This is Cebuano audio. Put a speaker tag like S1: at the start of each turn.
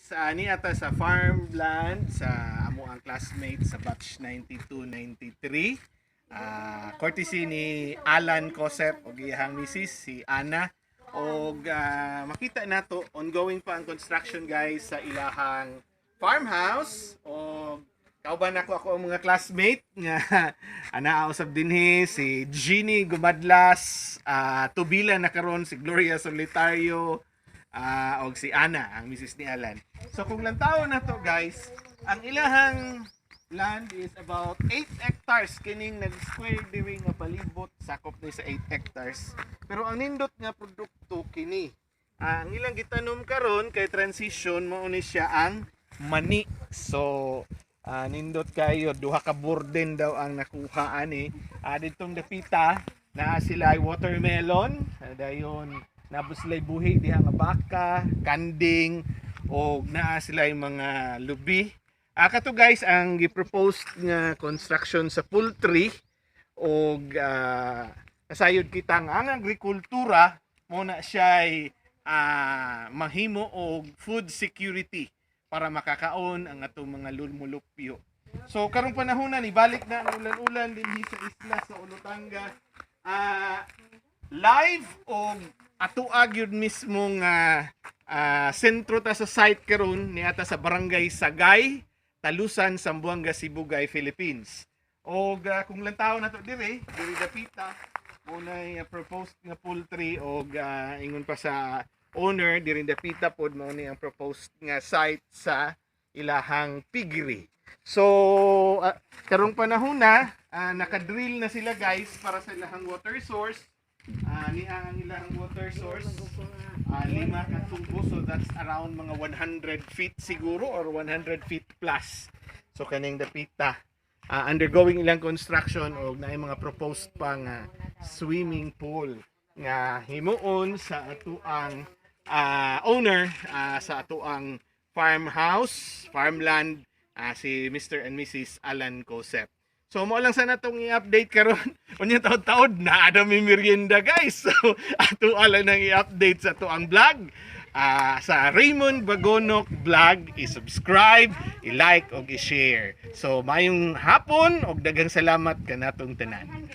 S1: Sa ani ata sa farmland sa amo ang classmate sa batch 92-93. Courtesy ni Alan Cosep og iyang misis si Ana, og makita nato, ongoing pa ang construction, guys, sa ilahang farmhouse. Og kauban nako ako ang mga classmate nga ana usab dinhi, si Jeannie Gumadlas, Tubila na karon, si Gloria Solitario, og si Ana, ang misis ni Alan. So kung lantaw na to, guys, ang ilahang land is about 8 hectares. Kining nag-square diri nga palibot, sakop ni sa 8 hectares. Pero ang nindot nga produkto kini. Ang ilang gitanom karon kay transition, mao ni siya ang mani. So nindot kayo, duha ka borden daw ang nakuha ani. Ditong dapita naa sila ay watermelon, dayon nabos sila buhi diha nga baka, kanding, og naa sila mga lubi. Kato, guys, ang gi-propose nga construction sa poultry, og kasayod kita nga ang agrikultura mo na siya ay mahimo og food security para makakaon ang atong mga lulmulupyo. So karong panahon na ibalik na ang ulan-ulan dinhi sa isla sa Olutanga. Live og atoa gyud mismo nga sentro ta sa site karon, niata sa Barangay Sagay, Talusan, Zamboanga, Sibugay, Philippines. Og kung lantaw nato dire, diri dapita munay proposed nga poultry, og ingon pa sa owner, diri dapita pod mao ni ang proposed nga site sa ilahang piggery. So karong panahon na naka-drill na sila, guys, para sa ilahang water source. Niya ang ilahang water source. Lima ka tubo, so that's around mga 100 feet siguro or 100 feet plus. So kaning dapita undergoing ilang construction, og naay mga proposed pa nga swimming pool nga himuon sa atuang owner sa atuang farmhouse, farmland, si Mr. and Mrs. Alan Cosep. So mo lang sana tong i-update karon. Unya taod-taod na ada mi merienda, guys. So ato lang nang i-update sa atuang vlog. Sa Raymond Bagonok Vlog, i-subscribe, i-like ug i-share. So mayong hapon og daghang salamat kanatong tanan.